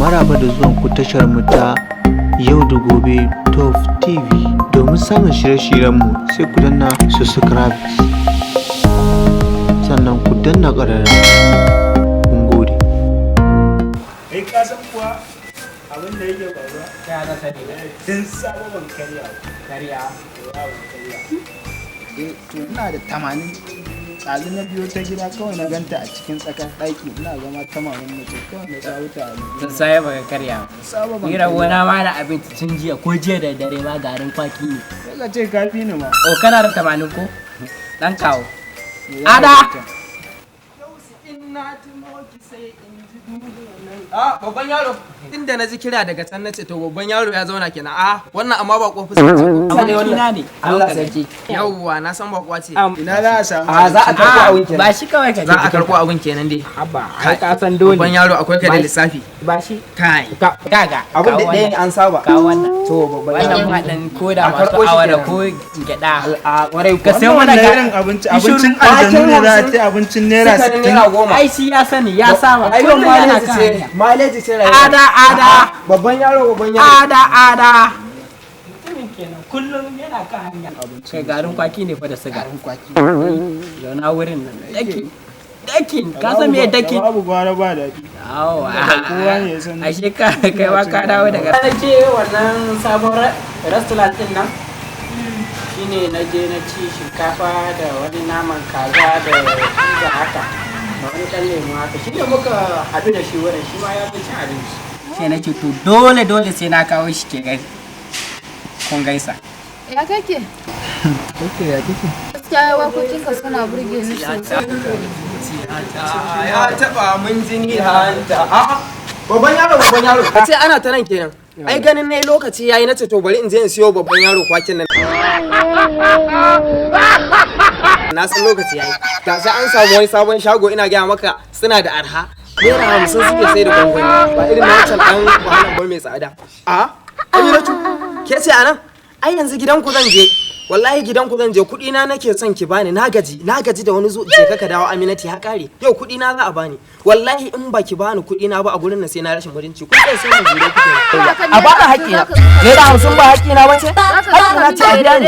Maraba da zuwan ku tashar mu ta Yau da Gobe Top TV. Domin samun shirye-shiryenmu, sai ku danna subscribe, sannan ku danna ƙararrawa. Mun gode. Kai, ka san kuwa abin da yake faruwa? Ta na sani. Tun sabo ban karya ba. Karya? Ya ban karya. Eh, to ina da 80. Ɗazu na biyo ta gida, kawai na ganta a cikin tsakar ɗaki. Ina zama 80 mace, kawai na sa wuta a Tun sai baka karya ba. Sabo ban Ni karya. rabona ma da abinci tun jiya, ko jiya da dare ma garin kwaki ne. Sai ka ce kafi ni ma. O, kana da 80 ko? Dan kawo. Me za ka Ada! ita? A babban yaro, inda na ji kira daga can, nace to babban yaro ya zauna kenan. A wannan amma ba kofi ce ko? Abokina ne. Allah sarki. Yawwa, na san bakwa ce. Ina za a samu? A za a karɓo abun kenan. Ba shi kawai ka Za a karɓo abun kenan dai. Abba, ai ka san dole. Babban yaro, akwai ka da lissafi. Ba shi. Kai. Kaga. Abin da ɗaya ne, an saba. Kawo wannan. To, babban Wannan yaro. haɗin ko da A masu karɓo shi awara kenan. ko gyaɗa. A ƙwarai. Ka sayo mana Wannan irin abinci, abincin aljanu ne za a ce abincin naira Sukarin 60. naira 10. Ai shi ya sani, ya saba. Ai yau Kullum yana maleji kan ce. hanya. Maleji ce rayuwa. Ada, ada. Babban yaro, babban yaro. Ada, ada. Mutumin kenan, kullum yana kan hanya. Kai, garin kwaki ne fa da siga. Garin kwaki. Zauna wurin nan. Daki. Dakin, ka san me dakin? Babu gwara ba daɗi. Awa. Kowa ne ya san. Ashe ka kai ma ka dawo daga. Na ce wannan sabon restaurant din nan. Shine na je na ci shinkafa da wani naman kaza da pizza haka. Da wani ɗan lemu haka. Shi ne muka haɗu da shi wurin, shi ma ya zo cin abinci. Sai na ce to dole dole sai na kawo shi ke gai. Kun gaisa. Ya kake? Okay, ya kike? Gaskiya waƙoƙinka suna burge ni sosai. Ya taba mun jini da hanta. A'a. Babban yaro, babban yaro. Sai ana ta nan kenan. Ai ganin nayi lokaci yayi, nace to bari in je in siyo babban yaro kwakin nan. Na san lokaci yayi. Ga sai an samu wani sabon shago, ina gaya maka suna da arha. Naira 50 suke sai da gwangwani. Ba irin na wancan ɗan wahalan ba mai tsada. A? Aminatu, ke ce anan? Ai yanzu gidanku zan je. Wallahi gidanku zan je, kuɗi na nake son ki bani. Na gaji, na gaji da wani zo je ka dawo. Aminatu, ya kare. Yau kuɗi na za a bani. Wallahi in baki bani kuɗi na ba a gurin nan, sai na rashin mutunci. Kun san sai mu jure kuke. A bani haƙƙi na. Naira 50 ba haƙƙi na bace? Haƙƙi na ce, a biya ni.